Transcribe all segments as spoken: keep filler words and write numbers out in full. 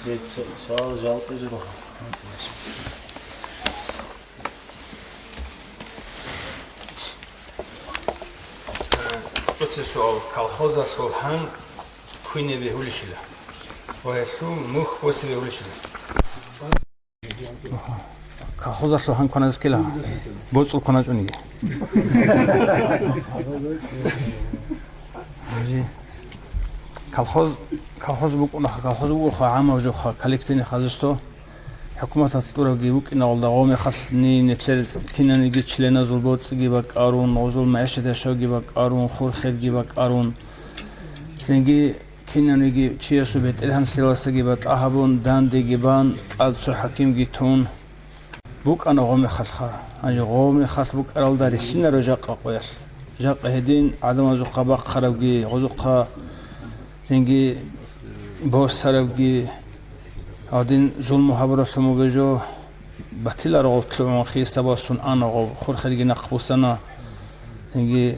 Ца-, ца-, жал кьижурухъа. КӀоцебе суал: колхозалъул гьан квине бегьулищила? Ва гьелъул мухь босе бегьулищила? Колхозалъул гьан кваназкила, боцӀул кваначӀониги. Колхоз, колхоз букӀунаха, колхоз бугоха гӀамав жоха, коллективный хозяйство. ХӀукуматалъ тӀурабги букӀинавалда гъомехалъни нилъер кинаниги членазул боцӀиги бакӀарун, гъозул магӀишат яшавги бакӀарун, хурхерги бакӀарун. Цинги кинаниги чиясул бетӀергьанлъиласаги батӀа гьабун, дандеги бан, тӀад цо хӀакимги тун. БукӀана гъомехалъха. Гьанже гъомехалъ букӀаралда рилълъинаро жакъа къоялъ. Жакъа гьедин гӀадамазухъа бахъарабги, гъозухъа цинги босарабги, гьадин зулму гьабуралъун бугеб жо, батиларо гъотлъугӀун хисабасун ана гъоб, хурхерги нахъ бусана, цинги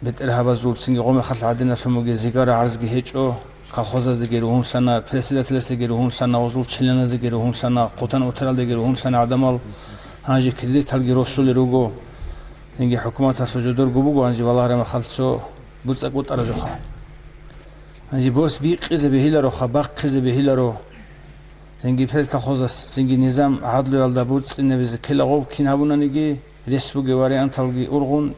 бетӀергьабазул цинги гъомехалъ гӀадиналъун бугеб зигара гӀарзги гьечӀо, колхозаздаги ругьунлъана, председателасдаги ругьунлъана, гъозул членаздаги ругьунлъана, хъутан-утаралдаги ругьунлъана гӀадамал, гьанже кредиталги росулел руго. Цинги хӀукуматалъул жодорго буго, гьанже валагьарамахал цо буцӀа кӀутӀара жоха. Гьанже бос бикъизе бегьилароха, бахъизе бегьиларо. Цинги пел колхозас цинги низам гӀадлуялда буцӀцӀинабизе ккела гъов кин гьабунаниги, рес бугеб варианталги ургъун,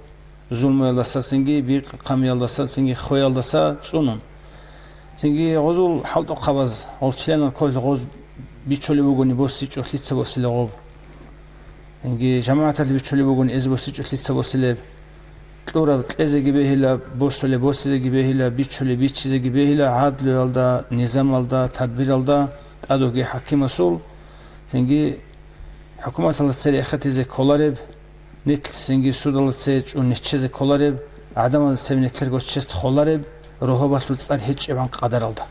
зулмуялдаса цинги, бикъ-, къамиялдаса цинги, хвеялдаса цӀунун. Цинги гъозул хӀалтӀухъабаз, гъол членал кколъи гъоз бичулеб бугони босичӀо, лъица босила гъоб. Цинги жамагӀаталъ бичулеб бугони эз босичӀо, лъица босилеб. Кьураб кьезеги бегьила, босулеб босизеги бегьила, бичулеб бичизеги бегьила, гӀадлуялда, низамалда, тадбиралда, тӀадуги хӀакимасул, цинги хӀукуматалда цере эхетизе кколареб, нилъ цинги судалда цее чӀун неччезе кколареб, гӀадамазда цебе нилъерго чест холареб, рогьобалъул цӀар гьечӀебан къадаралда.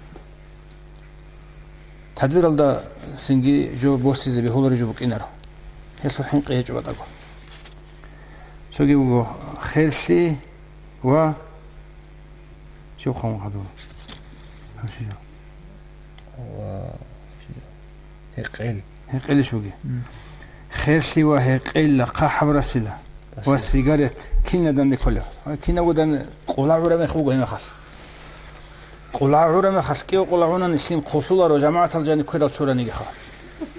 Тадбиралда цинги жо босизе бегьулари жо букӀинаро. Гьелъул хӀинкъи гьечӀо батӀаго. Цоги буго херлъи ва щиб хъван хадур? Гьанже жо. Ва гьекъел. Гьекъелищ буги. М. Херлъи ва гьекъелла хъахӀаб расила. Ва сигарет кинадан де ккола. Кинабгодан къула гӀура мех буго гьемехалъ. Къула гӀура мехалъ кӀев къула гӀунани лъим хъулъуларо жамагӀатал жани кверал чуранигиха.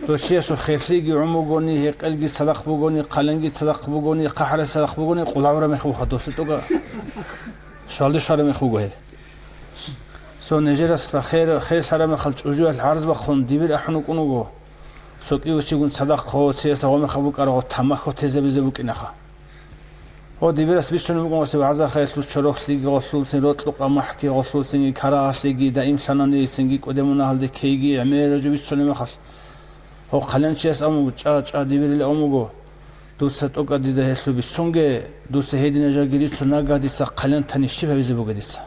Дов чиясул херлъиги гӀун бугони, гьекъелги цадахъ бугони, хъаленги цадахъ бугони, хъахӀарас цадахъ бугони, къула гӀура мех буха, досетӀуга щвалде щвара мех буго гьеб. Цо нижерасда хер, херлъара мехалъ чӀужуялъ гӀарз бахъун дибир ахӀун вукӀун вуго. Цо кӀивачигун цадахъ гьо, циясда гъомехаб букӀарагъо тамахьо тезабизе букӀинаха. Гьо, дибирас бицунеб букӀун васе вагӀза хайялъул чорохлъиги гъолъулцин, рокьукъа махӀги гъолъулцин, карагьалъиги, даимлъанани цинги кӀуде-мунагьалде ккейги гӀемераб жо бицунеб мехалъ. Гьо, хъалянчияс абун буго, чӀа, чӀа, дибирил абун буго. Дуца тӀокӀаб дида гьелъул бицунге, дуца гьединаб жаги рицун нагагь дица хъалянтани щиб гьабизе буго дица?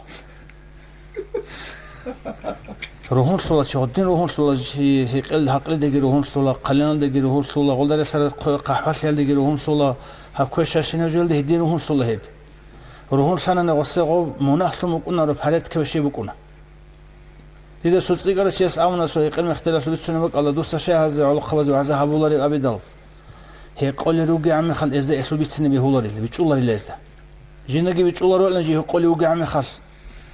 Ругьунлъула чи, гъудин ругьунлъула чи, гьекъел-гьакъилдаги ругьунлъула, хъаланалдаги ругьунлъула, гъолдарелъарал хъахӀбалъиялдаги ругьунлъула, гьаб квешащинаб жоялда гьедин ругьунлъула гьеб. Ругьунлъанани гъосе гъоб мунагьлъун букӀунаро, порядкаб щиб букӀуна. Дида цо цӀикӀкӀарав чияс абуна, цо гьекъел-мехтелалъул бицунеб бакӀалда, дуца щай гьазе гӀолохъабазе вагӀза гьабулареб абидал? Гьекъолел ругегӀан мехалъ эзда гьелъул бицине бегьуларила, бичӀчӀуларила эзда. Жиндаги бичӀчӀулароилан жий гьекъолев вугегӀан мехалъ.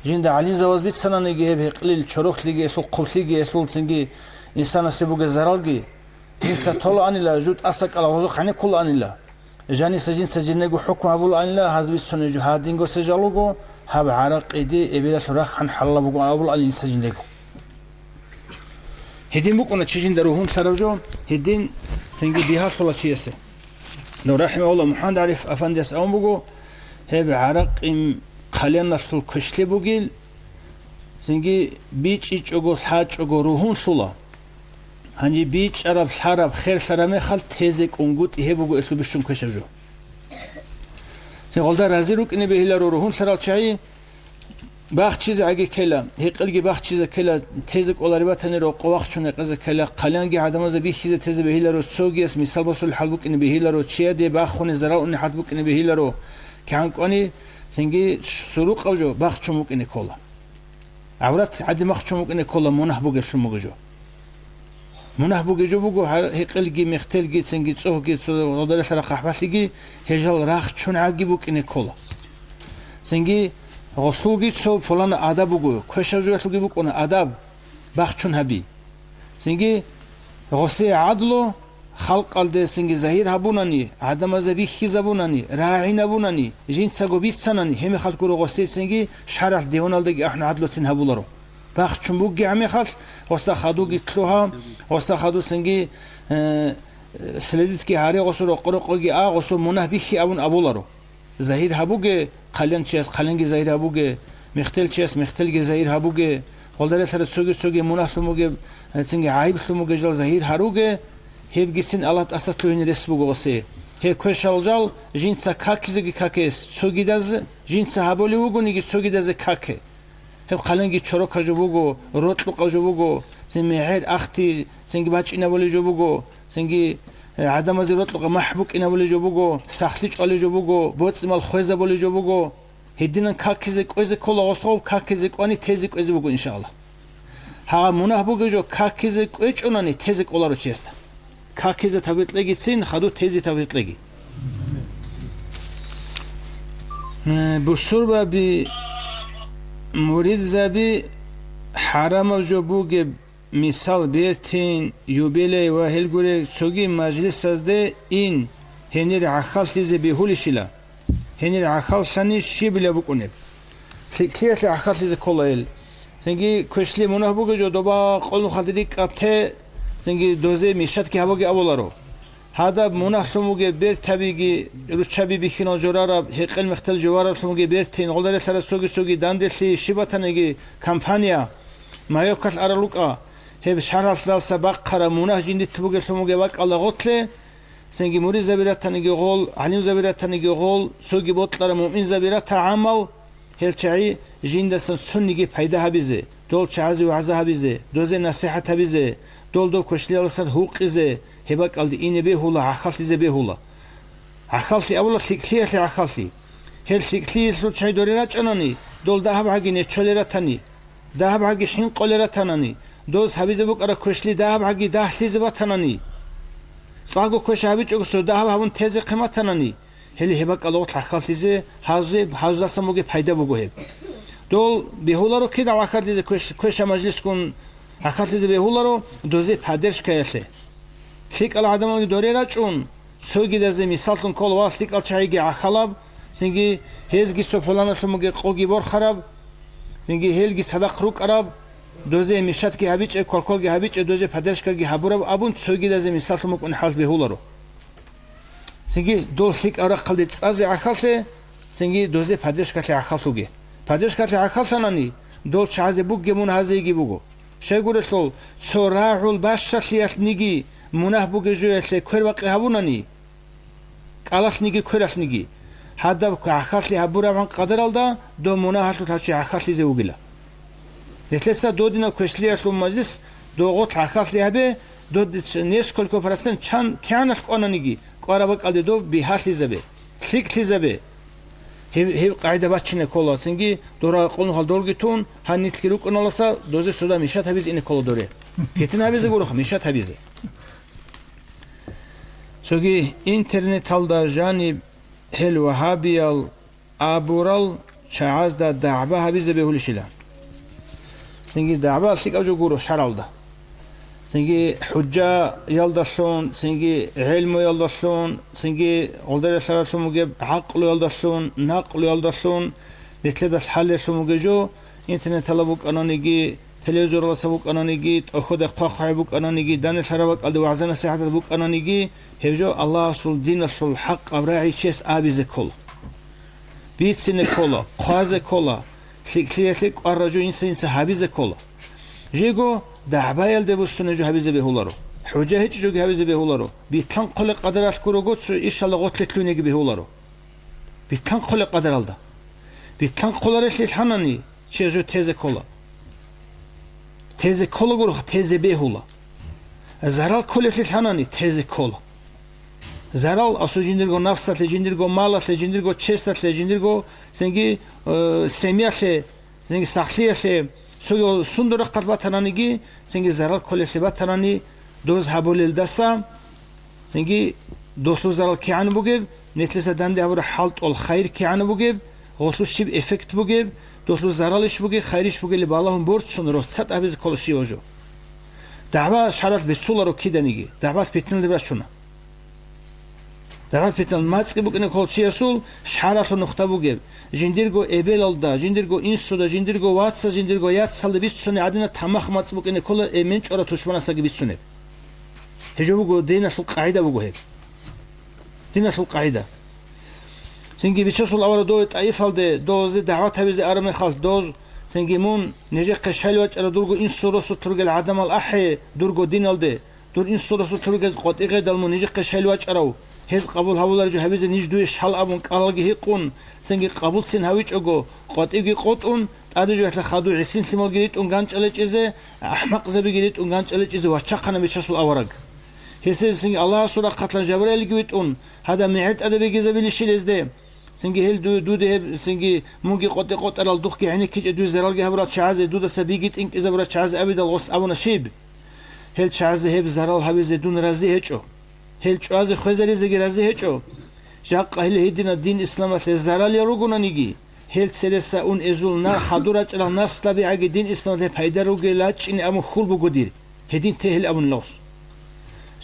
Жинда гӀалимзабаз бицананиги гьеб гьекъелил чорохлъиги, гьелъул хъублъиги, гьелъул цинги инсанасе бугеб заралги, жинца толаанила, жу тӀаса кӀала гъозухъ гьанеккулаанила. Жаниса жинца жинего хӀукму гьабулаанила, гьаз бицунеб жо гьадинго се жал руго, гьаб гӀаракъиги эбелалъул рахъ гьан хӀалалаб бугоан абулаанила жинца жинего. Гьедин букӀуна чи жинда ругьунлъарав жо, гьедин цинги бигьалъула чиясе. Дов рахӀимагьулла МухӀаммад ГӀариф афандияс абун буго, гьеб гӀаракъи хъаланалъул квешлъи бугил, цинги бичӀчӀичӀого, лъачӀого ругьунлъула. Гьанже бичӀчӀараб, лъараб, херлъараб мехалъ тезе кӀунгутӀи гьеб буго гьелъул бищун квешаб жо. Цин гъолда рази рукӀине бегьиларо ругьунлъарал чагӀи, бахчизегӀаги ккела, гьекъелги бахчизе ккела, тезе кӀолареб батани, рокъов вахчун гьекъезе ккела, хъаланалги гӀадамазда бихьизе тезе бегьиларо, цогияс мисал босулеб хӀал букӀине бегьиларо, чияде бахуни зарал уни хӀад букӀине бегьиларо, кигӀан кӀвани, цинги сурукъав жо бахчун букӀине ккола. ГӀаврат гӀадин бахчун букӀине ккола, мунагь бугеблъун буго жо. Мунагь бугеб жо буго, гьар-, гьекъелги, мехтелги, цинги цӀогьги, цо гъодаралъараб хъахӀбалъиги, гьел жал рахчун гӀаги букӀине ккола. Цинги гъолъулги цо пулана адаб буго, квешаб жоялъулги букӀуна адаб, бахчун гьаби. Цинги гъосие гӀадлу, халкъалде цинги загьир гьабунани, гӀадамазе бихьизабунани, рагӀинабунани, жинцаго бицанани, гьеб мехалъ гуро гъосие цинги шаргӀалъ диваналдаги ахӀун гӀадлуцин гьабуларо. Бахчун бугеб мехалъ, гъосда хадуги лъугьа, гъосда хадуцинги, э, следитги гьаре, гъосул рокъо-рокъоги а, гъосул мунагь бихьи абун абуларо. Загьир гьабуге, хъалянчияс хъалянги загьир гьабуге, мехтелчияс мехтелги загьир гьабуге, гъолдарелъара цоги-цоги мунагьлъун бугеб, э, цинги гӀайиблъун бугеб жал загьир гьаруге, гьебгицин Аллагь тӀаса лъугьине рес буго гъосе. Гьеб квешал жал жинца какизеги какес, цогидаз жинца гьабулев вугониги цогидазе каке. Гьеб хъалинги чорокаб жо буго, рокьукъаб жо буго, цин мегӀер ахти, цинги бачӀинабулеб жо буго, цинги, э, гӀадамазе рокьукъаб махӀ букӀинабулеб жо буго, сахлъи чӀвалеб жо буго, боцӀи-мал хвезабулеб жо буго. Гьединан какизе кӀвезе ккола гъосгъов, какизе кӀвани тезе кӀвезе буго, иншааллагь. Гьагъа мунагь бугеб жо какизе кӀвечӀонани тезе кӀоларо чиясда. Какизе тавфикъ кьегицин, хадуб тезе тавфикъ кьеги. Э, бусурбаби, муридзаби хӀарамаб жо бугеб, мисал, бертин, юбилей ва гьел гурел цоги мажлисазде ин, гьенир гӀахьаллъизе бегьулищила? Гьенир гӀахьаллъани щибила букӀунеб? ЛъикӀлъиялъе гӀахьаллъизе ккола гьел. Цинги квешлъи мунагь бугеб жо доба къолухъалде рикӀкӀад те, цинги дозе мишатги гьабуге абуларо. Гьадаб мунагьлъун бугеб бертабиги, руччаби бихьинал жорараб, гьекъел-мехтел жовараблъун бугеб бертин, гъолдарелъара цоги-цоги данделъи щиб батаниги компания, маёккалъ арал рукӀа, гьеб шаргӀалъдаса бахъараб мунагь жиндихъ бугеблъун бугеб бакӀалда гъотлъе, цинги муридзаби ратаниги гъол, гӀалимзаби ратаниги гъол, цоги бокьараб муъминзаби рата гӀамал, гьел чагӀи жиндасан цониги пайда гьабизе, дол чагӀазе вагӀза гьабизе, дозе насихӀат гьабизе, дол доб квешлъиялдасан гьукъизе, гьеб бакӀалде ине бегьула, гӀахьаллъизе бегьула. ГӀахьаллъи абула лъикӀлъиялъе гӀахьаллъи. Гьел лъикӀлъиялъул чагӀи доре рачӀанани, дол дагьаб гӀаги нечолел ратани, дагьаб гӀаги хӀинкъулел ратанани, доз гьабизе букӀараб квешлъи дагьаб гӀаги дагьлъизе батанани, цӀакъго квеш гьабичӀого цо дагьаб гьабун тезе хъиматанани, гьеле гьеб бакӀалда гъотлъ гӀахьаллъизе гьазу-, гьазуласан бугеб пайда буго гьеб. Дол бегьуларо кидал гӀахьаллъизе квеш-, квеша-мажлисгун гӀахьаллъизе бегьуларо дозе поддержкаялъе. ЛъикӀал гӀадамалги доре рачӀун, цогидазе мисаллъун ккола ва лъикӀал чагӀиги гӀахьалаб, цинги гьезги цо пуланалъун бугеб къоги борхараб, цинги гьелги цадахъ рукӀараб, дозе мишатги гьабичӀеб, квалквалги гьабичӀеб, дозе поддержкаги гьабураб абун цогидазе мисаллъун букӀунеб хӀал бегьуларо. Цинги дол лъикӀаб рахъалде цӀазе гӀахьаллъе, цинги дозе поддержкалъе гӀахьаллъуге. Поддержкалъе гӀахьаллъанани, дол чагӀазе бугеб мун гьазеги буго. Щайгурелъул, цо рагӀул бащалъиялъниги мунагь бугеб жоялъе квербакъи гьабунани, кӀалалъниги квералъниги, гьадаб гӀахьаллъи гьабурабгӀан къадаралда доб мунагьалъулъ гьав чи гӀахьаллъизе вугила. Гьелъеца додинаб квешлъиялъул мажлис догъотлъ гӀахьаллъи гьабе, додица несколько процент чан кигӀаналъ кӀвананиги, кӀвараб бакӀалде доб бигьалъизабе, лъикӀлъизабе. Гьеб, гьеб къагӀида бачине ккола, цинги дора къуллъухъал долги тун, гьанилъги рукӀуналаса, дозе цода мишат гьабизе ине ккола доре. Питна гьабизе гурохъ, мишат гьабизе. Цоги интернеталда жаниб гьел вагьабиял абурал чагӀазда дагӀба гьабизе бегьулищила. Цинги дагӀба лъикӀаб жо гуро шаргӀалда. Цинги хӀужаялдалъун, цинги гӀелмуялдалъун, цинги гъолдарелъаралъун бугеб гӀакълуялдалъун, накълуялдалъун, нилъеда лъалелъун бугеб жо, интернеталда букӀананиги, телевизоралдаса букӀананиги, тӀохьода хъвахъ-хъвагӀи букӀананиги, данделъараб бакӀалде вагӀза-насихӀаталда букӀананиги, гьеб жо Аллагьасул диналъул хӀакъаб рагӀи чияс абизе ккола. Бицине ккола, хъвазе ккола, лъикӀлъиялъе кӀвар ражу инса-инса гьабизе ккола. Жего дагӀбаялде буссунеб жо гьабизе бегьуларо, хӀужа гьечӀеб жоги гьабизе бегьуларо, битлъан хъулеб къадаралъ гурого цо ишала гъотлъе лъугьинеги бегьуларо. Битлъан хъулеб къадаралда. Битлъан хъуларелъе лъанани, чи жо тезе ккола. Тезе ккола гурохъ, тезе бегьула. Зарал кколеблъи лъанани, тезе ккола. Зарал асул жиндирго нафсалъе, жиндирго малалъе, жиндирго честалъе, жиндирго цинги, э, семьялъе, цинги сахлъиялъе, цоги сундул рахъалъ батананиги, цинги зарал кколеблъи батанани, Доз гьабулелдаса, цинги долъул зарал кигӀан бугеб, нилъеца данде гьабураб хӀалтӀул хайир кигӀан бугеб, гъолъул щиб эффект бугеб, долъул заралищ бугеб, хайрищ бугелин балагьун борцун рохсат гьабизе ккола щивав жо. ДагӀба шаргӀалъ бицуларо киданиги, дагӀбалъ питналде бачуна. ДагӀбалъ питнал мацӀги букӀине ккола чиясул шаргӀалъул нухда бугеб, жиндирго эбелалда, жиндирго инсуда, жиндирго вацаз, жиндирго яцалда бицунеб гӀадина тамах мацӀ букӀине ккола, эмен чӀварав тушманасаги бицунеб. Гьеб жо буго, диналъул къагӀида буго гьеб. Диналъул къагӀида. Цинги Бичасул авараг дове ТӀаифалде, дозе дагӀват гьабизе араб мехалъ доз, цинги мун нижехъе щайил вачӀарав дурго инсул росулъ ругел гӀадамал ахӀе дурго диналде, дур инсул росулъ ругез къватӀигъедал мун нижехъе щайил вачӀарав, гьез къабул гьабуларев жо гьабизе ниж дуе щал абун кӀалалги гьикъун, цинги къабулцин гьавичӀого, къватӀивги къотӀун, тӀаде жо гьелъа хадув гӀисин лъималги ритӀун ганчӀалечӀезе, ахӀмакъзабиги ритӀун ганчӀалечӀезе вачахъана Бичасул авараг. Гьесие цинги Аллагьасул рахъалъан Жабраилги витӀун, гьадаб мегӀер тӀаде бегизабилищил гьезде? Цинги гьел ду-, дуде гьеб, цинги мунги къотӀи-къотӀарал духъги гӀенеккичӀеб дуе заралги гьабурал чагӀазе, дудаса биги тӀинкӀизабурал чагӀазе абидал гъос абуна щиб? Гьел чагӀазе гьеб зарал гьабизе дун рази гьечӀо. Гьел чӀвазе хвезаризеги рази гьечӀо. Жакъа гьел гьединал дин исламалъе заралил ругонаниги, гьел цереса ун эзул на-, хадур рачӀарал наслабигӀаги дин исламалъе пайда ругел рачӀине абун хьул буго дир. Гьедин те гьел абунила гъос.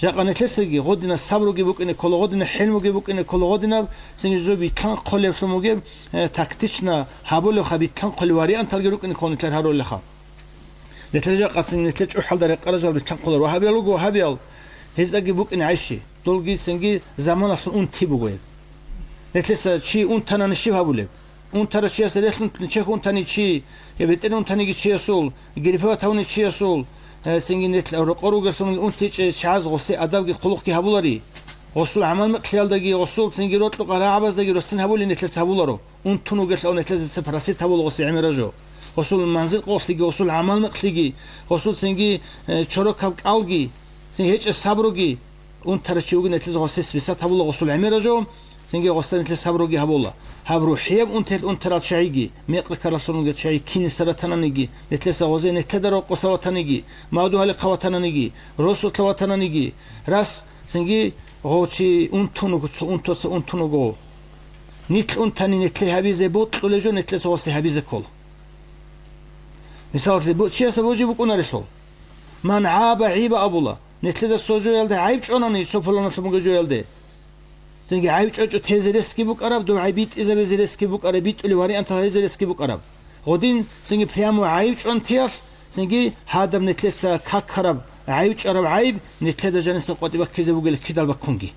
Жакъа нилъесаги гъодинаб сабруги букӀине ккола, гъодинаб хӀилмуги букӀине ккола, гъодинаб цинги жо битлъан хъолеблъун бугеб, э, тактично гьабулебха битлъан хъолеб варианталги рукӀине ккола нилъер гьарулелха. Нилъер жакъа цинги нилъер чӀухӀалда рекъараб жал битлъан хъолар вагьабиял руго, вагьабиял, гьездаги букӀине гӀайщи. Долги цинги заманалъул унти буго гьеб. Нилъеса чи унтанани щиб гьабулеб? Унтарав чиясе релълъун нечех унтани чи, я бетӀер унтаниги чиясул, гриппа тавни чиясул, э, цинги нилъ рокъор ругелъулги унтичӀей чагӀаз гъосе адабги хъулухъги гьабулари. Гъосул гӀамал-микълъиялдаги, гъосул цинги рокьукъа рагӀабаздаги роцин гьабулин нилъеца гьабуларо. Унтун вугелъул нилъеца просить гьабула гъосе гӀемераб жо. Гъосул манзил-къокълъиги, гъосул гӀамал-микълъиги, гъосул цинги, э, чорокаб кӀалги, цин гьечӀеб сабруги. Унтарав чи вугин нилъеца гъосе списать гьабула гъосул гӀемераб жо. Цинги гъосда нилъер сабруги гьабула. Гьаб рухӀияб унтел унтарал чагӀиги, мекъи ккаралъун ругел чагӀи киниса ратананиги, нилъеса гъозе нилъеда рокъоса ватаниги, мадугьалихъа ватананиги, росулъа ватананиги, рас цинги гъов чи унтун вуго, цо унтуца унтун вуго. Нилъ унтани нилъе гьабизе бокьулеб жо нилъеца гъосе гьабизе ккола. Мисалалъе, бу-, чиясда божи букӀунарелъул. Ман гӀаба гӀиба абула. Нилъеда цо жоялде гӀайиб чӀванани, цо пуланалъуб бугеб жоялде. Цинги гӀайиб чӀвачӀо тезе ресги букӀараб, дов гӀайиб битӀизабизе ресги букӀараб, битӀулев вариант гьаризе ресги букӀараб. Гъодин цинги прямо гӀайиб чӀван теялъ, цинги гьадаб нилъеса какараб, гӀайиб чӀвараб гӀайиб нилъеда жаниса къватӀиб баккизе бугел кидал баккунги.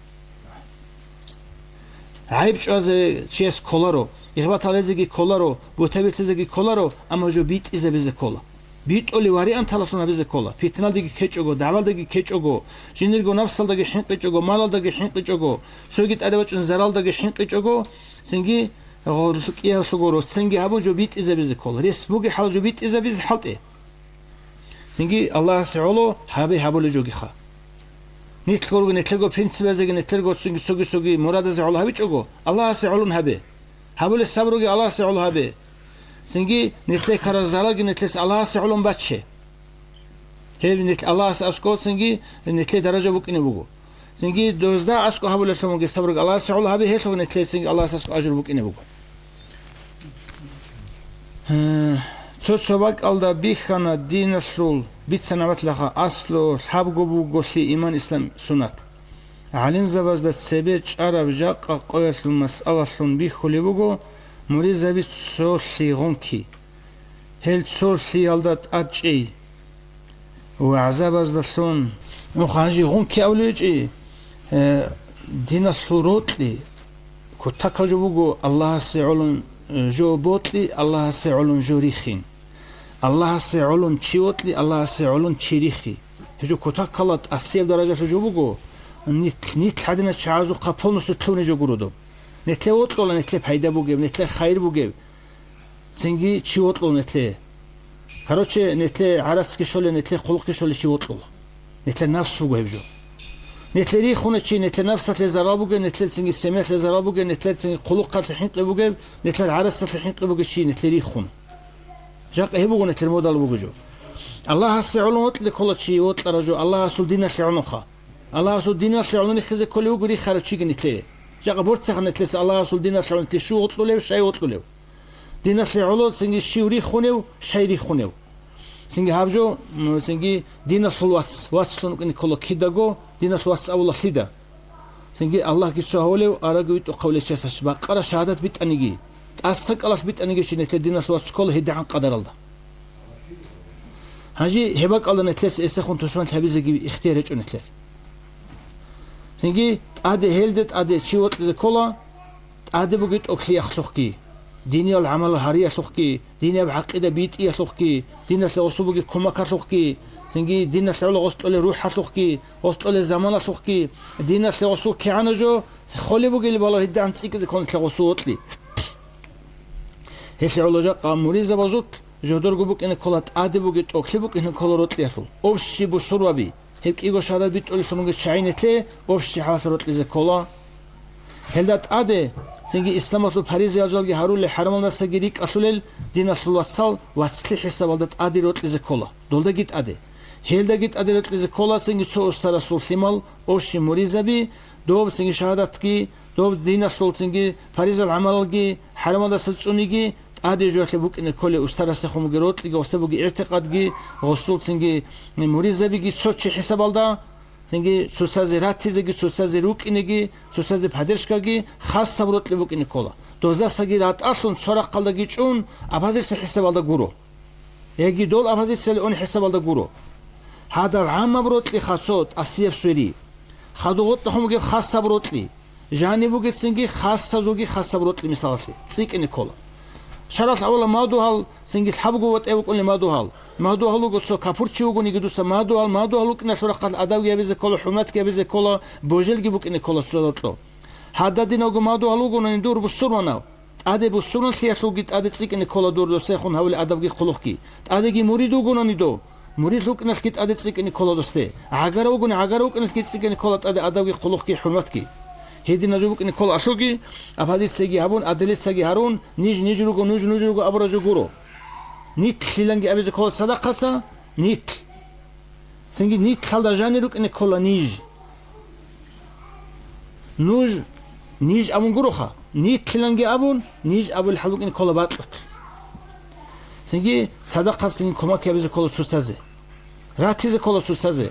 ГӀайиб чӀвазе чияс кколаро, игъбат гьаризеги кколаро, бутӀа бицизеги кколаро, амма жо битӀизабизе ккола. БитӀулев варианталалъун гьабизе ккола. Питналдаги ккечӀого, дагӀвалдаги ккечӀого, жиндирго напсалдаги хӀинкъичӀого, малалдаги хӀинкъичӀого, цоги тӀаде бачӀун заралдаги хӀинкъичӀого, цинги гъо-, кӀиялъуго роцинги гьабун жо битӀизабизе ккола. Рес бугеб хӀал жо битӀизабизе хӀалтӀе. Цинги Аллагьасе гӀоло гьабе гьабулеб жогиха. Нилъго руго, нилъерго принципазеги, нилъерго цинги цоги-цоги мурадазе гӀоло гьабичӀого, Аллагьасе гӀолун гьабе. Гьабулеб сабруги Аллагьасе гӀоло гьабе. Цинги нилъее ккарал заралги нилъеца Аллагьасе гӀоло бачче. Гьеб нилъ Аллагьасе аскӀов цинги нилъее даража букӀине буго. Цинги дозда аскӀов гьабулелъун бугеб сабруги Аллагьасе гӀоло гьабе, гьелъго нилъее цинги Аллагьасе аскӀов ажру букӀине буго. Гье, цо-цо бакӀалда бихьана диналъул бицанаб батлаха аслу лъабго буголъи иман, ислам, суннат. ГӀалимзабазда цебе чӀараб жакъа къоялъул масъалалъун бихьулеб буго муридзаби цолъи гъунки. Гьел цолъиялда тӀад чӀей. ВагӀзабаздалъун. Нух гьанже гъунки абулев гьечӀи, э, диналъул рокьи кутакаб жо буго Аллагьасе гӀолун, э, жо бокьи, Аллагьасе гӀолун жо рихин. Аллагьасе гӀолун чи вокьи, Аллагьасе гӀолун чи рихи. Гьеб жо кутакалда тӀасияб даражалъул жо буго, нилъ, нилъ гьадинал чагӀазухъа полностью лъугьунеб жо гуро доб. Нилъее вокьула, нилъее пайда бугеб, нилъее хайир бугеб. Цинги чи вокьула нилъее. Короче, нилъее гӀарацги щолеб, нилъее хъулухъги щолеб чи вокьула. Нилъер напс буго гьеб жо. Нилъее рихуна чи, нилъер напсалъе зарал бугеб, нилъер цинги семьялъе зарал бугеб, нилъер цинги хъулухъалъе хӀинкъи бугеб, нилъер гӀарацалъе хӀинкъи бугеб чи нилъее рихун. Жакъа гьеб буго нилъер модал бугеб жо. Аллагьасе гӀоло вокьулев ккола чи вокьарав жо, Аллагьасул диналъе гӀолоха. Аллагьасул диналъе гӀоло нихизе кколев вуго рихарав чиги нилъее. Жакъа борцахъа нилъеца Аллагьасул диналъе гӀоло нилъее щив вокьулев, щай вокьулев. Диналъе гӀоло цинги щив рихунев, щай рихунев. Цинги гьаб жо, м, цинги диналъул вац, вацлъун вукӀине ккола кидаго, диналъул вац абула лъида. Цинги Аллагьги цо гьавулев, араги витӀухъав лечасаш бакъара шагьадат битӀаниги, тӀаса кӀалалъ битӀаниги чи нилъер диналъул вац ккола гьедигӀан къадаралда. Гьанже гьеб бакӀалда нилъеца эсехун тушман лъабизеги ихтияр гьечӀо нилъер. Цинги тӀаде, гьелде тӀаде чи вокьизе ккола, тӀаде бугеб тӀокӀлъиялъухъги, диниял гӀамал гьариялъухъги, динияб гӀакъида битӀиялъухъги, диналъе гъосул бугеб кумакалъухъги, цинги диналъе гӀоло гъос кьолеб рухӀалъухъги, гъос кьолеб заманалъухъги, диналъе гъосул кигӀана жо, холеб бугеб балагь гьедигӀан цӀикӀкӀизе ккола нилъее гъосул вокьи. Гьелъие гӀоло жакъа муридзабазулъ жодорго букӀине ккола тӀаде бугеб, тӀокӀлъи букӀине ккола рокьиялъул. Общий бусурбаби, гьеб кӀиго шагьадат битӀулелъун ругел чагӀи нилъее общий хӀалалъ рокьизе ккола. Гьелда тӀаде, цинги исламалъул паризаялги гьарулел хӀарамалдасаги рикӀкӀалъулел диналъул вацал вацлъи хӀисабалда тӀаде рокьизе ккола, долдаги тӀаде. Гьелдаги тӀаде рокьизе ккола цинги цо устарасул лъимал, общий муридзаби, доб цинги шагьадатги, доб диналъул цинги паризал гӀамалалги, хӀарамалдаса цӀуниги, тӀаде жоялъе букӀине кколеб устарасехун бугеб рокьиги, гъосда бугеб игӀтикъадги, гъосул цинги муридзабиги цо чи хӀисабалда, цинги цоцазе ратизеги, цоцазе рукӀинеги, цоцазе поддержкаги хасаб рокьи букӀине ккола. Дозасаги ратӀалъун цо рахъалдаги чӀун, оппозиция хӀисабалда гуро. Яги дол оппозицияли ун хӀисабалда гуро. Гьадаб гӀаммаб рокьиха цо тӀасияб свери. Хадув гъотӀахун бугеб хасаб рокьи. Жаниб бугецинги хасазулги хасаб рокьи мисалалъе цӀикӀкӀине ккола. Шаралъ авала мадугьал цинги лъабго ватӀа букӀунеб мадугьал. Мадугьал вуго цо капурчи вугониги дуца мадугьал, мадугьал вукӀиналъул рахъалъ адабги гьабизе ккола, хӀурматги гьабизе ккола, божелги букӀине ккола цо рокьо. Гьададинавго мадугьал вугони дур бусурманав. ТӀаде бусурманлъиялъулги тӀаде цӀикӀкӀине ккола дур досехун гьавулел адабги хъулухъги. ТӀадеги мурид вугони дов, мурид вукӀиналъги тӀаде цӀикӀкӀине ккола досде. ГӀагара вугони, гӀагара вукӀиналъги цӀикӀкӀине ккола тӀаде адабги хъулухъги хӀурматги. Гьединаб жо букӀине ккола алъуги, оппозицияги гьабун, адилицаги гьарун, ниж ниж руго, нуж нуж руго абураб жо гуро. Нилъиланги абизе ккола цадахъаса, нилъ. Цинги нилъалда жанир рукӀине ккола ниж. Нуж, ниж абун гуроха, нилъиланги абун, ниж абулеб хӀал букӀине ккола бакьулъ. Цинги цадахъас цинги кумак гьабизе ккола цоцазе. Ратизе ккола цоцазе.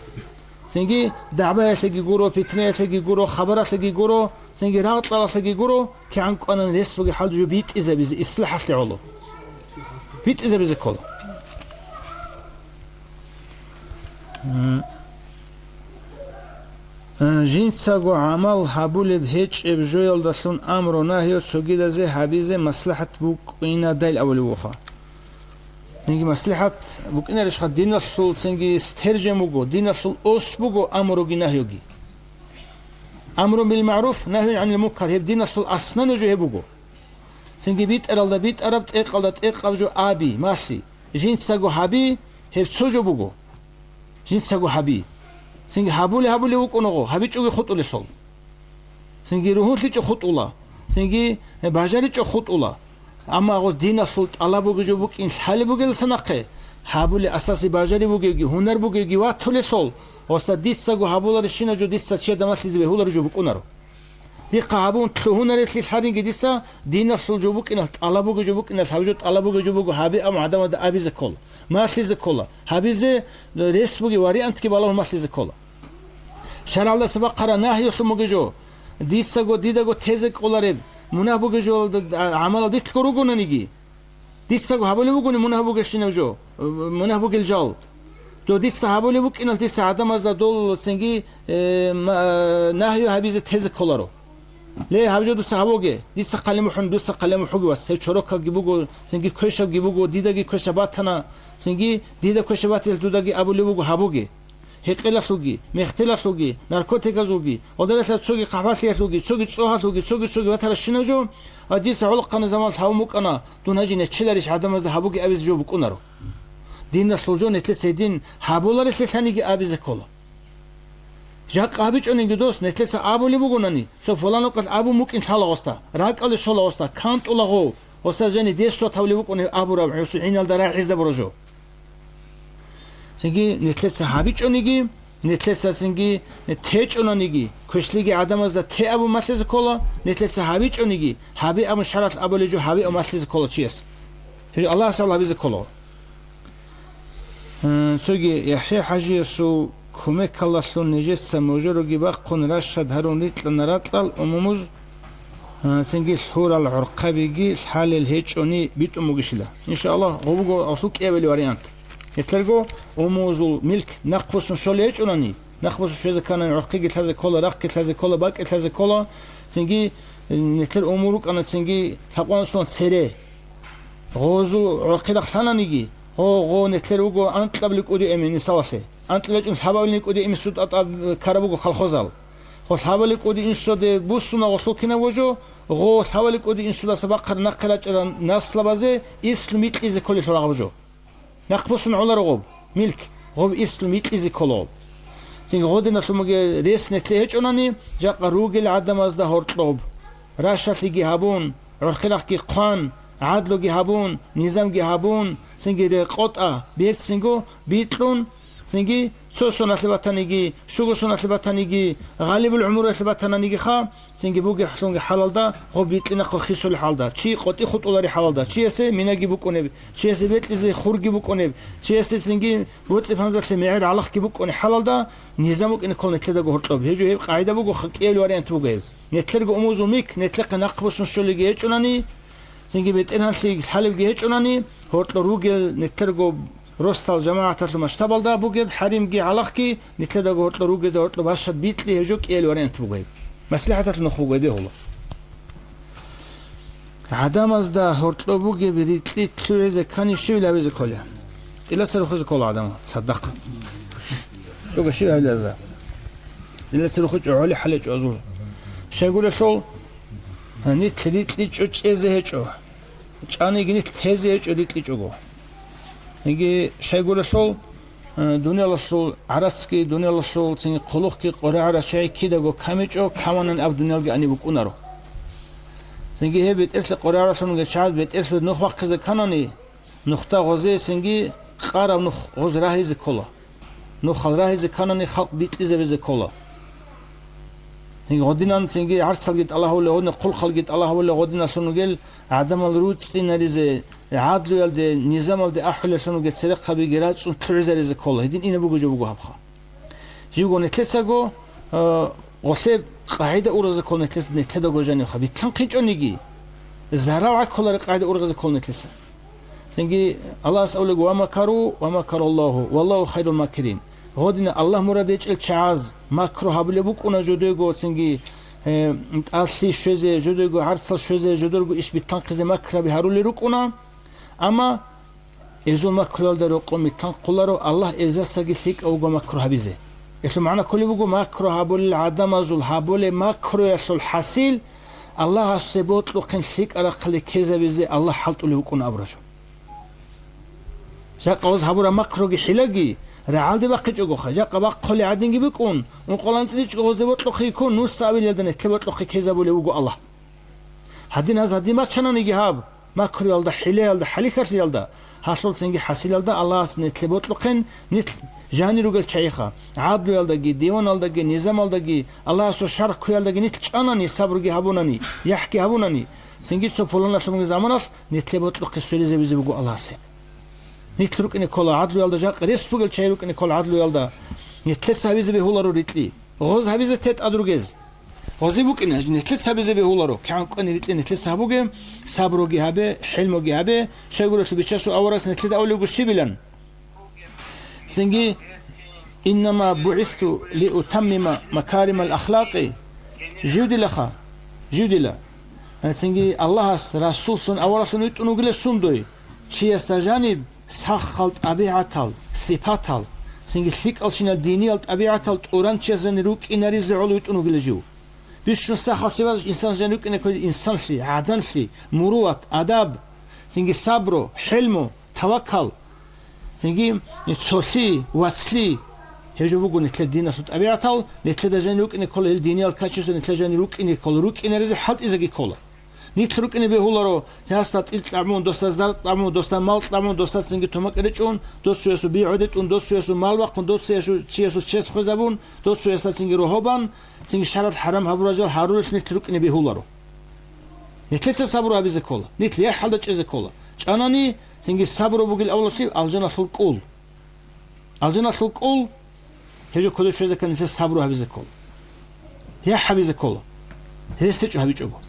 Цинги дагӀбаялъеги гуро, питнаялъеги гуро, хабаралъеги гуро, цинги рагъ-кьалалъеги гуро, кигӀан кӀванан рес бугеб хӀал жо битӀизабизе, ислахӀалъе гӀоло. БитӀизабизе ккола. М. Э, жинцаго гӀамал гьабулеб гьечӀеб жоялдалъун амру-нагью цогидазе гьабизе маслихӀат букӀинадайил абулеб буха. Цинги маслихӀат букӀинарищха, диналъул цинги стержень буго, диналъул ос буго амруги нагьюги. Амру бил маъруф, нагьюн гӀанил мункар, гьеб диналъул аснан жо гьеб буго. Цинги битӀаралда битӀараб, тӀекъалда тӀекъаб жо аби, малъи. Жинцаго гьаби, гьеб цо жо буго. Жинцаго гьаби. Цинги гьабулеб-гьабулеб вукӀунаго, гьабичӀоги хутӀулелъул. Цинги ругьунлъичӀо хутӀула. Цинги бажаричӀо хутӀула. Амма гъоз диналъул тӀалаб бугеб жо букӀин лъалеб бугеласа нахъе, гьабулеб асасе бажари бугевги, гьунар бугевги ватулелъул, гъосда дицаго гьабуларищинаб жо дица чияда малъизе бегьулареб жо букӀунаро. Дихъа гьабун лъугьунарелъи лъаринги дица, диналъул жо букӀиналъ, тӀалаб бугеб жо букӀиналъ, гьаб жо тӀалаб бугеб жо буго, гьаби абун гӀадамазда абизе ккола, малъизе ккола, гьабизе рес бугеб вариантги балагьун малъизе ккола. ШаргӀалдаса бахъараб нагьиялъун бугеб жо, дицаго, дидаго тезе кӀолареб, мунагь бугеб жо, гӀамалал дилъго ругонаниги, Дицаго гьабулеб бугони мунагь бугебщинаб жо, мунагь бугел жал. Дов дица гьабулеб букӀиналъ дица гӀадамазда дол цинги, э, ма-, нагью гьабизе тезе кколаро. Ле, гьаб жо дуца гьабуге, дица хъалимухӀун, дуца хъалимухӀуге, вас, гьеб чорокабги буго, цинги квешабги буго, дидаги квешаб батана, цинги дида квешаб батилъ дудаги абулеб буго гьабуге. Гьекъелалъулги, мехтелалъулги, наркотиказулги, гъодаралъа цоги хъахӀбалъиялъулги, цоги цӀогьалъулги, цоги-цоги ватаращинаб жо, ва дица гӀолохъанаб заманалъ гьавун букӀана, дун гьанже нечеларищ гӀадамазда гьабуге абизе жо букӀунаро. Диналъул жо нилъеца гьедин гьабуларелъе лъаниги абизе ккола. Жакъа гьабичӀониги дос, нилъеца абулеб бугонани, цо пуланукъалъ абун букӀин лъала гъосда, ракӀалде щола гъосда, кантӀула гъов, гъосда жани дес сот гьавлеб букӀунеб абураб гӀусу гӀиналда рагӀизабураб жо. Цинги нилъеца гьабичӀониги, нилъеца цинги течӀонаниги, квешлъиги гӀадамазда те абун малъизе ккола, нилъеца гьабичӀониги, гьаби абун шаралъ абулеб жо гьаби абун малъизе ккола чияс. Гьеб Аллагьас абун гьабизе ккола. Э, цоги ЯхӀя-хӀажиясул кумекалдалъун нижеца можороги бахъун рашад гьарун рикьана ракьал умумуз, э, цинги лъурал гӀурхъабиги лъалел гьечӀони битӀун бугищила. Иншааллагь, гъо буго гьалъул кӀиабилеб вариант. Нилъерго умумузул милк нахъбуссун щолей гьечӀунани, нахъбуссун щвезе кканани, гӀурхъиги лъазе ккола, рахъги лъазе ккола, бакӀги лъазе ккола, цинги, э, нилъер умумул рукӀана цинги лъабкъоялдаса цере. Гъозул гӀурхъи рахъ лъананиги, гъо, гъо, нилъер вуго анкьабилеб кӀудияб эмен мисалалъе. АнкьилечӀун лъабабилеб кӀудияб эмен суда тӀад ккараб буго колхозал. Гъо лъабабилеб кӀудияб инсуде буссуна гъолъул кинабго жо, гъо лъабабилеб кӀудияб инсудаса бахъараб нахъе рачӀарал наслабазе ислу микьизе кколелъул гьаб жо. Нахъбуссун гӀоларо гъоб, милк, гъоб ислу микьизе ккола гъоб. Цинги гъодиналъун бугеб рес нилъее гьечӀонани, жакъа ругел гӀадамазда гьоркьоб, рашалъиги гьабун, гӀурхъи рахъги хъван, гӀадлуги гьабун, низамги гьабун, цинги рекъотӀа, берцинго бикьун, цинги цо соналъе батаниги, щуго соналъе батаниги, гъалибул гӀумруялъе батананигиха, цинги бугеб хӀалалда, гъоб бикьинахъе хисулеб хӀалда, чи къотӀи хутӀулареб хӀалалда, чиясе минаги букӀунеб, чиясе бекьизе хурги букӀунеб, чиясе цинги боцӀи-панзалъе мегӀер гӀалахги букӀунеб хӀалалда, низам букӀине ккола нилъедаго гьоркьоб. Гьеб жо гьеб къагӀида буго, ха-, кӀиабилеб вариант буго гьеб. Нилъерго умумузул мик нилъехъе нахъбуссун щолиги гьечӀунани, цинги БетӀергьанлъи лъалебги гьечӀунани, гьоркьор ругел нилъерго росдал жамагӀаталъул масштабалда бугеб хӀаримги гӀалахги нилъедаго гьоркьор ругезда гьоркьоб башад бикьи, гьеб жо кӀиабилеб вариант буго гьеб. МаслихӀаталъул нух буго гьеб бегьула. ГӀадамазда гьоркьоб бугеб рикьи лъугӀизе ккани щибил гьабизе кколеб? ТӀилаца рухизе ккола гӀадамал, цадахъ. Буго щиб гьабилазда? ТӀилаца рухичӀо, гӀолеб хӀаличӀо азул. Щайгурелъул, нилъ рикьичӀо чӀезе гьечӀо. ЧӀаниги нилъ тезе гьечӀо рикьичӀого. Яги щайгурелъул, э, дуниялалъул гӀарацги, дуниялалъул цин хъулухъги къваригӀарал чагӀи кидаго камичӀо, каманани аб дуниялги ани букӀунаро. Цинги гьеб бетӀерлъи къваригӀаралъунги чагӀаз бетӀерлъи нух бахъизе кканани, нухда гъозие цинги къараб нух гъоз рагьизе ккола. Нухал рагьизе кканани, халкъ бикьизабизе ккола. Гьин, гъодинан цинги гӀарцалги тӀалаб гьабулел, гъодин хъулухъалги тӀалаб гьабулел, гъодиналъун ругел гӀадамал руцӀцӀинаризе, гӀадлуялде, низамалде ахӀулеллъун ругел церехъабиги рацӀцӀун лъугӀизаризе ккола. Гьедин инеб буго жо буго гьабха. Живго нилъецаго, э, гъолъе къагӀида уразе ккола нилъеца, нилъедаго жанивха. БитлъанхъинчӀониги, зарал гӀаккуларе къагӀида уразе ккола нилъеца. Цинги Аллагьас абулеб: «Ва макару, ва макараллагьу, валлагьу хайрул макирин». Гъодина Аллагь мурад гьечӀел чагӀаз макру гьабулеб букӀуна жодойго, цинги, э, тӀалъи щвезе, жодойго гӀарцал щвезе, жодорго иш битлъанхъизе макру гьарулел рукӀуна. Амма гьезул макруялда рокъон битлъанхъуларо, Аллагь гьезасаги лъикӀав вуго макру гьабизе. Гьелъул магӀна кколеб буго, макру гьабулел гӀадамазул гьабулеб макруялъул хӀасил Аллагьасе бокьухъин лъикӀал рахъалде ккезабизе Аллагь хӀалтӀулев вукӀун абураб жо. Жакъа гъоз гьабураб макруги хӀилаги рагӀалде бахъичӀогоха, жакъа бахъулеб гӀадинги букӀун, ункъоялда анцӀила чӀого гъозде бокьухъе ккун, нусабилелда нилъее бокьухъе ккезабулев вуго Аллагь. Гьадин гьаз гьадин бачананиги гьаб, макруялда, хӀилаялда, хӀалихьалъиялда, гьалъул цинги хӀасилалда Аллагьас нилъее бокьухъин, нилъ жанир ругел чагӀиха, гӀадлуялдаги, диваналдаги, низамалдаги, Аллагьасул шаргӀ ккуялдаги нилъ чӀанани, сабруги гьабунани, яхӀги гьабунани, цинги цо пуланалъунги заманалъ нилъее бокьухъе сверизабизе буго Аллагьас гьеб. Нилъ рукӀине ккола гӀадлуялда, жакъа рес бугел чагӀи рукӀине ккола гӀадлуялда. Нилъеца гьабизе бегьуларо рикьи. Гъоз гьабизе те тӀад ругез. Гъози букӀине, нилъеца гьабизе бегьуларо. КигӀан кӀвани рикьи нилъеца гьабуге, сабруги гьабе, хӀилмуги гьабе, щайгурелъул Бичасул аварагас нилъеда абулеб буго щибилан. Цинги: «Иннама бугӀисту лиутаммима макаримал ахлакъи». Живдилаха, живдила. Цинги Аллагьас расуллъун, аваралъун витӀун вугила сундуй? Чиясда жаниб сахал тӀабигӀатал, сипатал, цинги лъикӀалщинал диниял тӀабигӀатал тӀуран чиясда жанир рукӀинаризе гӀоло витӀун вугила жив. Бищун сахал сипат инсан жанир рукӀине кколи: инсанлъи, гӀаданлъи, муруват, адаб, цинги сабру, хӀилму, таваккал, цинги цолъи, вацлъи. Гьеб жо буго нилъер диналъул тӀабигӀатал, нилъеда жанир рукӀине ккола гьел диниял качество, нилъер жанир рукӀине ккола, рукӀинаризе хӀалтӀизеги ккола. Нилъ рукӀине бегьуларо, гьасда тӀил тӀамун, досда зар тӀамун, досда мал тӀамун, досда цинги тумакӀ речӀун, досуясул би гӀодетӀун, досуясул мал бахъун, досуясул чиясул чес хвезабун, досуясда цинги рогьобан, цинги шаргӀалъ хӀарам гьабурал жал гьарулелъ нилъ рукӀине бегьуларо. Нилъеца сабру гьабизе ккола, нилъ яхӀалда чӀезе ккола. ЧӀанани, цинги сабру бугел авлалъи алжаналъул кӀул. Алжаналъул кӀул, гьев жо кодоб щвезе ккани, нилъеца сабру гьабизе ккола. ЯхӀ гьабизе ккола. ГьесечӀо гьабичӀого.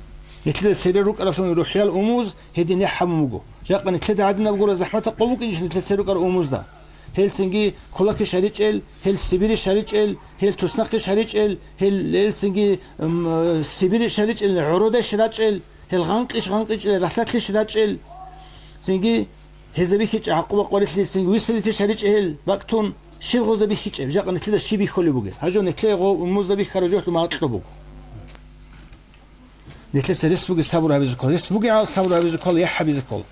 Нилъеда цере рукӀараблъун рухӀиял умуз гьедин яхӀ гьабун буго. Жакъа нилъеда гӀадинаб гура захӀматаб къо букӀинчӀищ нилъер цере рукӀараб умузда? Гьел цинги кулакищ гьаричӀел, гьел сибирищ гьаричӀел, гьел туснахъищ гьаричӀел, гьел, гьел цинги, м, сибирищ гьаричӀел, гӀородайщ рачӀел, гьел гъанкъищ гъанкъичӀел, ралъдалъищ рачӀел, цинги гьезда бихьичӀеб гӀакъуба-къварилъи, цинги виселитищ гьаричӀел гьел бакӀ тун, щиб гъозда бихьичӀеб, жакъа нилъеда щиб бихьулеб бугеб? Гьажо нилъее гъо умузда бихьараб жо гьелъул гьакъалъулъ буго. Нилъеца рес бугеб сабру гьабизе ккола, рес бугеб сабру гьабизе ккола, яхӀ гьабизе ккола.